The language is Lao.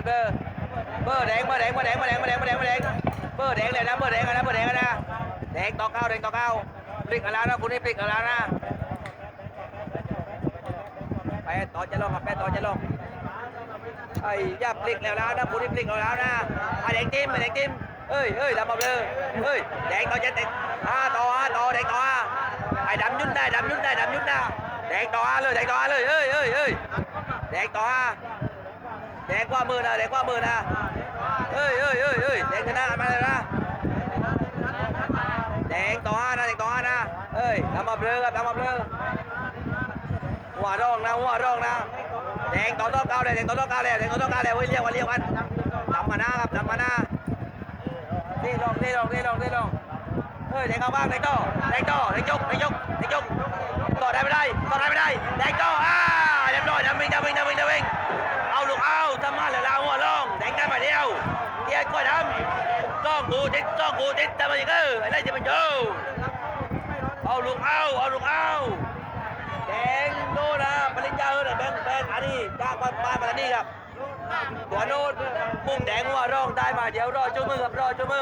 ເບີ ເບີແດງ ເບີແດງ ເບີແດງ ເບີແດງ ເບີແດງ ເບີແດງ ເບີແດງ ເບີແດງແລ້ວນະ ເບີແດງແລ້ວນະ ເບີແດງແລ້ວນະ ແດງຕໍ່ເກົ້າ ແດງຕໍ່ເກົ້າ ພລິກເອົາແລ້ວນະ ຄູ່ນີ້ພລິກເອົາແລ້ວນະ ແປດຕໍ່ຈະລົງ ແປດຕໍ່ຈະລົງ ໄອ້ ຢ່າພລິກແລ້ວນະ ນະ ຜູ້ທີ່ພລິກແລ້ວນະ ໄອ້ແດງຕິ່ມ ໄອ້ແດງຕິ່ມ ເອີຍ ເອີຍ ດຳມາເບລີ ເອີຍ ແດງຕໍ່ເຈັດ ແດງ ຫ້າຕໍ່ ຫ້າຕໍ່ ແດງຕໍ່ ຫ້າ ໄອ້ດຳຢຸດນະ ດຳຢຸດນະ ດຳຢຸດນະ ແດງຕໍ່ ຫ້າເລີຍ ແດງຕໍ່ ຫ້າເລີຍ ເອີຍ ເອີຍ ເອີຍ ແດງຕໍ່ ຫ້າ ແດງຂວາມືນະ ແດງຂວາມືນະ ເອີຍ ເອີຍ ເອີຍ ເອີຍ ແດງຊະນະ ມາແລ້ວນະ ແດງຕໍ່ ຫ້ານະ ແດງຕໍ່ ຫ້ານະ ເອີຍ ດຳມາເບລີ ດຳມາເບລີ ຫົວຣອງນະ ຫົວຣອງນະ ແດງຕໍ່ຕໍ່ເກົ້າແລ້ວ ແດງຕໍ່ຕໍ່ເກົ້າແລ້ວ ແດງຕໍ່ຕໍ່ເກົ້າແລ້ວ ເຮີ້ຍ ລຽກກັນ ລຽກກັນ ດຳມານະຄັບ ດຳມານະ ເຕະລອງ ເຕະລອງ ເຕະລອງ ເຕະລອງ ເອີຍ ແດງເຂົ້າບ້ານ ແດງຕໍ່ ແດງຕໍ່ ແດງຍົກ ແດງຍົກ ແດງຍົກ ຕໍ່ໄດ້ບໍ່ໄດ້ ຕໍ່ໄດ້ບໍ່ໄດ້ ແດງຕໍ່ ອາ ລຽບຮ້ອຍ ດຳວິງ ດຳວິງ ດຳວິງ ດຳວິງ ເອົາລູກ ເອົາ ທຳມາແລ້ວລາວ ຫົວຣອງ ແດງໄດ້ບາດດຽວ ເກຍກວ່າດຳ ສອງຄູ່ຕິດ ສອງຄູ່ຕິດ ທຳມາອີກ ເອີ ໄດ້ຈະເປັນໂຈ ເອົາລູກ ເອົາ ເອົາລູກ ເອົາ ແດງໂດນນະ ປະລິນຍາ ເຮີ້ຍ ແບງແປນ ອານີ ຈາກບ້ານ ບ້ານ ປາລານີຄັບ ຫົວໂນດ ມຸມແດງ ຫົວຣອງ ໄດ້ມາດຽວ ລໍຈຸມືຄັບ ລໍຈຸມື.